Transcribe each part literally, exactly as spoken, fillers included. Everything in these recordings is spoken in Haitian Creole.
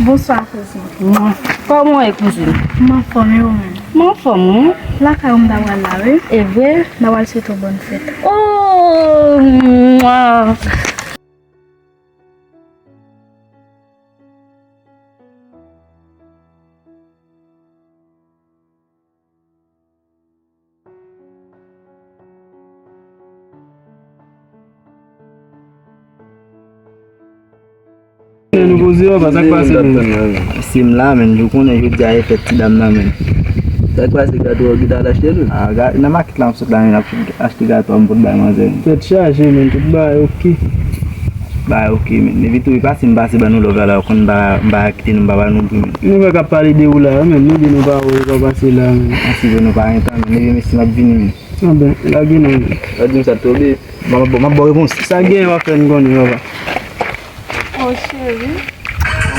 Bonswa, kouzin. Mwen. Kòman w ye, kouzin? M anfòm, e ou menm? M anfòm, wi. Lakay ou m ta pral la, wi. E vre? M ta pral swete w bòn fèt. Oh, mwa. Nou poze, papa, sa k pase, menm? Si m la, menm, ou konnen jodi a e fèt ti dam nan, menm. Sa k pase, gato a ou ki t al achte l? Ah, ga-, nan makèt la m sot la, menm, ap achte gato a m pot bay manzè, menm. Tèt chaje, menm, tout bagay oke. Bagay oke, menm. Depi tou e pase m pase ban nou love la, la, ou konn m pa, m pa kite nou, m pa ba nou pri, menm. Nou wè k ap pale de ou la, menm, nou di nou pa wè ou pa pase la, menm. Ah, si vre nou pa gen tan, menm. Leve mesye m ap vini, menm. Ah ben, lage non, menm. Sa di m sa tonbe. Bon, bon, m ap ba w repons. Sa gen w ap fè n konnen, papa. Oh, cheri.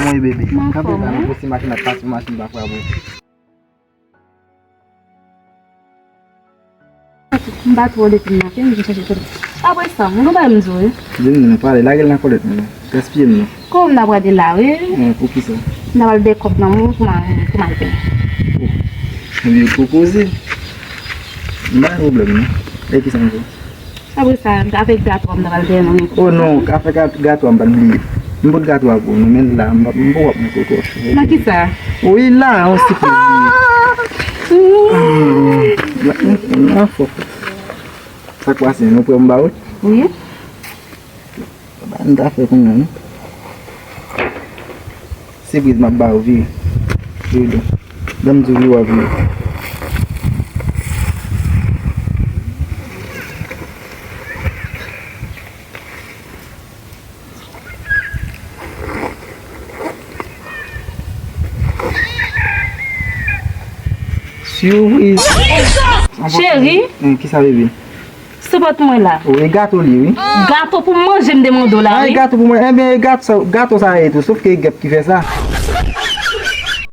Kòman w ye, bebe? M anfòm, wi. Kanpe la, non, pou si machin ap pase, machin pa frape w. M pa twò depi maten, m vin chache tèt. Apre sa, m gon bagay m di w, wi. Di m non, pale, lage l nan kòlèt mwen. Gaspiye m non. Kòm n ap rade la, wi. Eh, poukisa? N ap al bay kòb nan men w pou m al, pou m al benyen. Oh. Ebyen, pwopoze. M pa gen pwoblèm non. E kisa ankò? Apre sa, avèk gato a m ta pral benyen nan men w. Oh non, afè gat-, gato a m pa bliye. M pot gato a pou ou, non, men la, m pa, m poko ap montre w twò cho. Nan kisa? Wi, la, yon sipriz li ye. Ah! Nan, nan, nan, fò. Sa k pase, nou prè m ba ou? Wi. Ba n ta fè kounye a, non? Sipriz m ap ba ou, vire. Vire do. Ban m di w, vire w ap vire. Sipriz. Cheri. Hein, kisa, bebe? Sou pòt mwen la. Wi, gato li, wi. Gato pou manje m te mande w la, wi. Ay, gato pou mwen. Enben, e gato sa, gato sa ye tou, sof ke e gèp ki fè sa.